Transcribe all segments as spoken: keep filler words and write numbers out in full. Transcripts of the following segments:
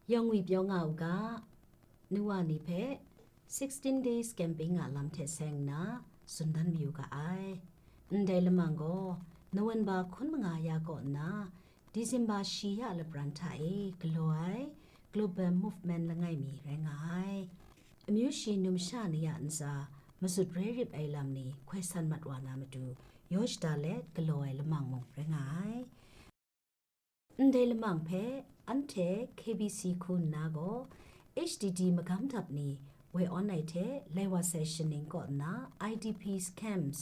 Yawng ngwi pyaw nga u ga, nu wa ni hpe sixteen days camping a lam hte seng nna tsun dan mayu ga ai. Ndai lamang gaw November hkun manga ya kaw nna December shi ya lapran hta e galaw ai Global Movement langai mi rai nga ai. Amyu shi numsha ni a ntsa mazut rai rip ai lam ni hkoi san mat wa na matu yaw shada let galaw ai lamang mung rai nga ai. Ndai lamang hpe anhte K B C hku nna gaw H D D magam dap ni woi awn ai hte lai wa sai shaning kaw nna I D Ps camps,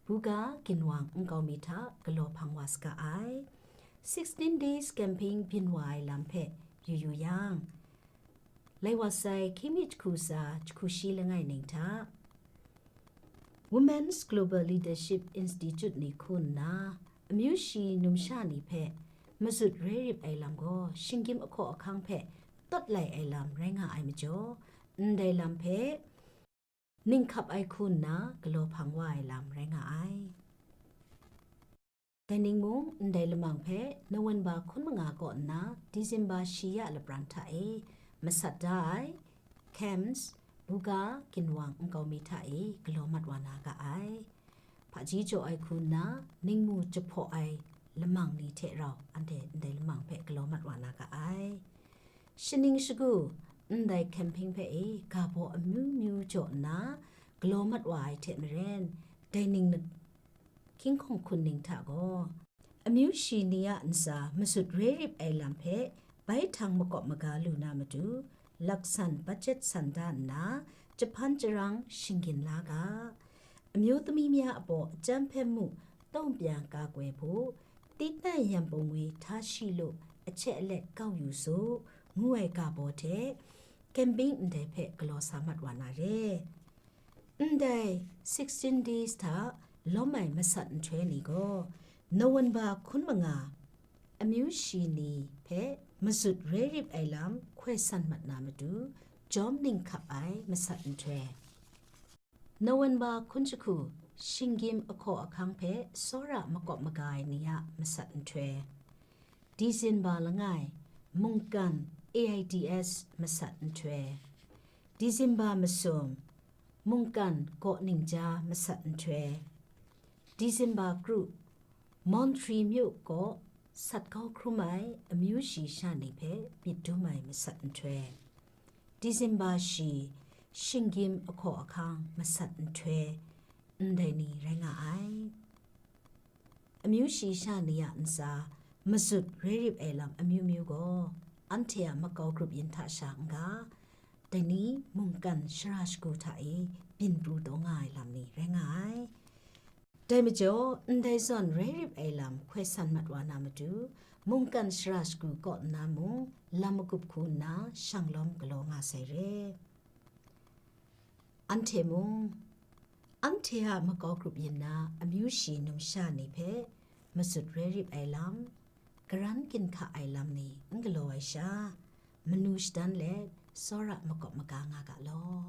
buga ginwang nkau mi hta galaw hpang wa saga ai. Sixteen days camping byin wa ai lam hpe yu yu yang, lai wa sai hkying mi jahku tsa jahku shi langai ning hta, Women's Global Leadership Institute ni hku nna amyu shi numsha ni hpe mazut rai rip ai lam gaw shinggyim ahkaw ahkang hpe tawt lai ai lam rai nga ai majaw, ndai lam hpe ning hkap ai hku nna galaw hpang wa ai lam rai nga ai. Dai ning mung, ndai lamang hpe November hkun manga kaw nna December shi ya lapran hta e masat da ai camps, buga ginwang nkau mi hta e galaw mat wa na ga ai. Hpaji jaw ai hku nna ningmu jahpaw ai lamang ni hte rau anhte ndai lamang hpe galaw mat wa na ga ai. Shaning shagu ndai camping hpe e ga baw amyu myu jaw nna galaw mat wa ai hte maren, dai ning hkying hkawng hkun ning hta gaw, amyu shi ni a ntsa mazut rai rip ai lam hpe bai htang makawp maga lu na matu, laksan budget san da nna, jahpan jarang shinggyin la ga, amyu tami mya a baw a chyam hpe mu, tawng pya ka koi hpu, titnai yam pungwi hta shi lu, ahche alet kau yu su, ngu ai ga baw hte, camping ndai hpe galaw sa mat wa na re. Ndai sixteen days hta lawm ai masat nhtoi ni gaw, November hkun manga amyu shi ni hpe mazut rai rip ai lam hkoi san mat na matu, jawm ning hkap ai masat nhtoi. November hkun jahku, shinggyim ahkaw ahkang hpe tsawra makawp maga ai ni a masat nhtoi. December langai, mungkan A I D S masat nhtoi. December masum, mungkan kaw ningja masat nhtoi. December kru, Monthri myu kaw sat kau hkrum ai amyu shi sha ni hpe myit dum ai masat nhtoi. December shi, shinggyim ahkaw ahkang masat nhtoi, ndai ni rai nga ai. Amyu shi sha ni a ntsa mazut rai rip ai lam amyu myu gaw, anhte a makau grup yin hta sha n-ga, dai ni mungkan shara shagu hta e byin pru taw nga ai lam ni rai nga ai. Dai majaw, ndai zawn rai rip ai lam hkoi san mat wa na matu, mungkan shara shagu kaw nna mung lam magup hku nna shanglawm galaw nga sai re. Anhte mung, anhte a makau grup yin na amyu shi numsha ni hpe mazut rai rip ai lam, karan ginhka ai lam ni n galaw ai sha, manu shadan let tsawra makawp maga nga ga law.